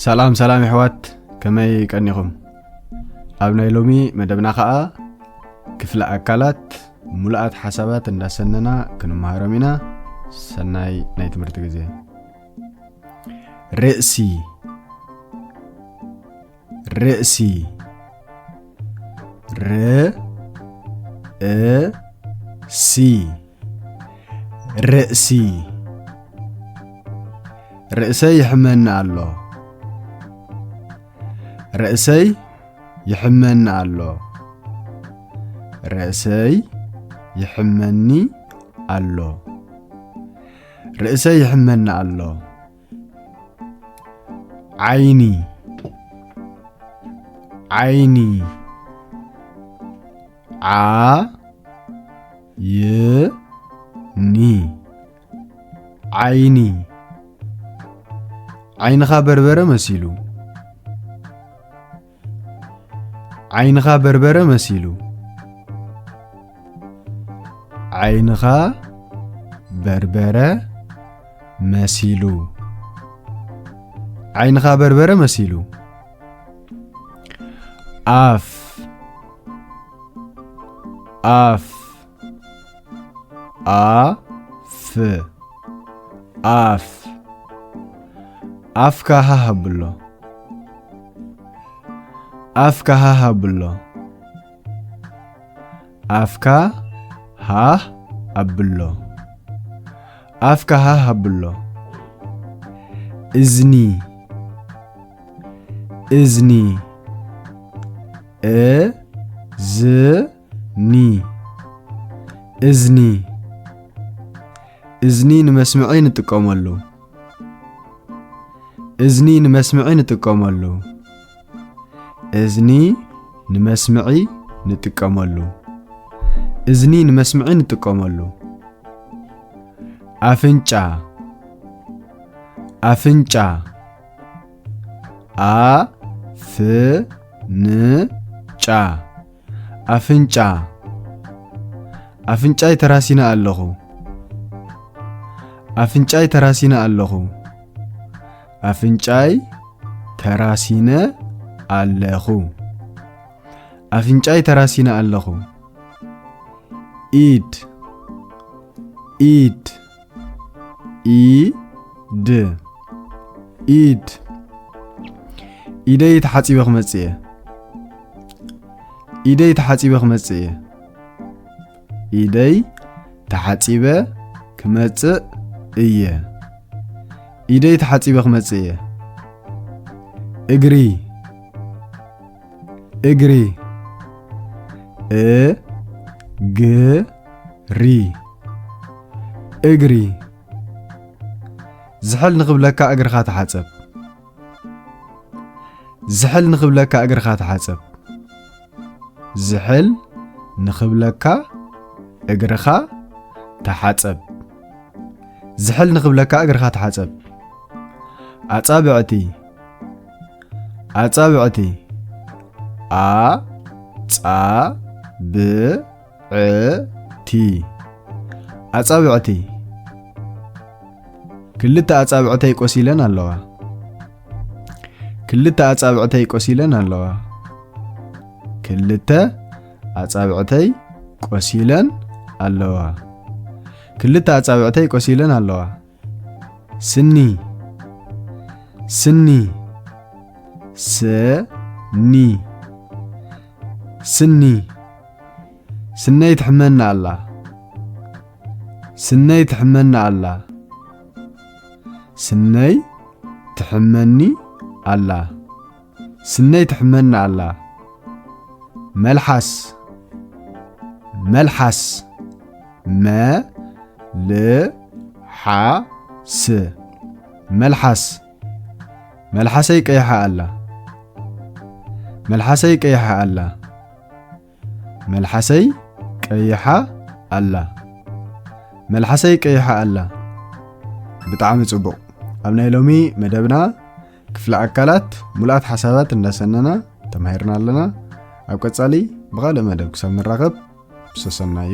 ሰላም ሰላም የሕዋት፣ ከመይ ቀኒኹም? ኣብ ናይ ሎሚ መደብና ኸኣ ክፍለ ኣካላት ሙሉኣት ሓሳባት እንዳሰነና ክንመሃሮም ኢና። ሰናይ ናይ ትምህርቲ ግዜ። ርእሲ። ርእሲ። ር እ ሲ። ርእሲ። ርእሰይ ይሕመኒ ኣሎ። ርእሰይ ይሕመኒ ኣሎ። ርእሰይ ይሕመኒ ኣሎ። ርእሰይ ይሕመኒ ኣሎ። ዓይኒ። ዓይኒ። ዓ ይ ኒ። ዓይኒ። ዓይንኻ በርበረ መሲሉ። ዓይንኻ በርበረ መሲሉ። ዓይንኻ በርበረ መሲሉ። ዓይንኻ በርበረ መሲሉ። ኣፍ። ኣፍ። ኣፍ። ኣፍ። ኣፍካ ሃህ ኣብሎ። ኣፍካ ሃህ ኣብሎ። ኣፍካ ሃህ ኣብሎ። ኣፍካ ሃህ ኣብሎ። እዝኒ። እዝኒ። እ ዝ ኒ። እዝኒ። እዝኒ ንመስምዒ ንጥቀመሉ። እዝኒ ንመስምዒ ንጥቀመሉ። እዝኒ ንመስምዒ ንጥቀመሉ። እዝኒ ንመስምዒ ንጥቀመሉ። ኣፍንጫ። ኣፍንጫ። ኣ ፍ ን ጫ። ኣፍንጫ። ኣፍንጫይ ተራሲነ ኣለኹ። ኣፍንጫይ ተራሲነ ኣለኹ። ኣፍንጫይ ተራሲነ ኣለኹ። ኣፍንጫይ ተራሲነ ኣለኹ። ኢድ። ኢድ። ኢ ድ። ኢድ። ኢደይ ተሓጺበ ክመጽእ እየ። ኢደይ ተሓጺበ ክመጽእ እየ። ኢደይ ተሓጺበ ክመጽእ እየ። ኢደይ ተሓጺበ ክመጽእ እየ። እግሪ። እግሪ። እ ግ ሪ። እግሪ። ዝሕል ንኽብለካ እግርኻ ተሓጸብ። ዝሕል ንኽብለካ እግርኻ ተሓጸብ። ዝሕል ንኽብለካ እግርኻ ተሓጸብ። ዝሕል ንኽብለካ እግርኻ ተሓጸብ። ኣጻብዕቲ። ኣጻብዕቲ። ኣ ጻ ብ ዕ ቲ። ኣጻብዕቲ። ክልተ ኣጻብዕተይ ቆሲለን ኣለዋ። ክልተ ኣጻብዕተይ ቆሲለን ኣለዋ። ክልተ ኣጻብዕተይ ቆሲለን ኣለዋ። ክልተ ኣጻብዕተይ ቆሲለን ኣለዋ። ስኒ። ስኒ። ስ ኒ። ስኒ። ስነይ ትሕመኒ ኣላ። ስነይ ትሕመኒ ኣላ። ስነይ ትሕመኒ ኣላ። ስነይ ትሕመኒ ኣላ። መልሓስ። መልሓስ። መ ል ሓ ስ። መልሓስ። መልሓሰይ ቀይሓ ኣላ። መልሓሰይ ቀይሓ ኣላ። መልሓሰይ ቀይሓ ኣላ። መልሓሰይ ቀይሓ ኣላ። ብጣዕሚ ጽቡቕ። ኣብ ናይ ሎሚ መደብና ክፍለ ኣካላት ሙሉኣት ሓሳባት እንዳሰነና ተማሂርና ኣለና። ኣብ ቀጻሊ ብኻልእ መደብ ክሳብ ንራኸብ፣ ብሰሰናዩ።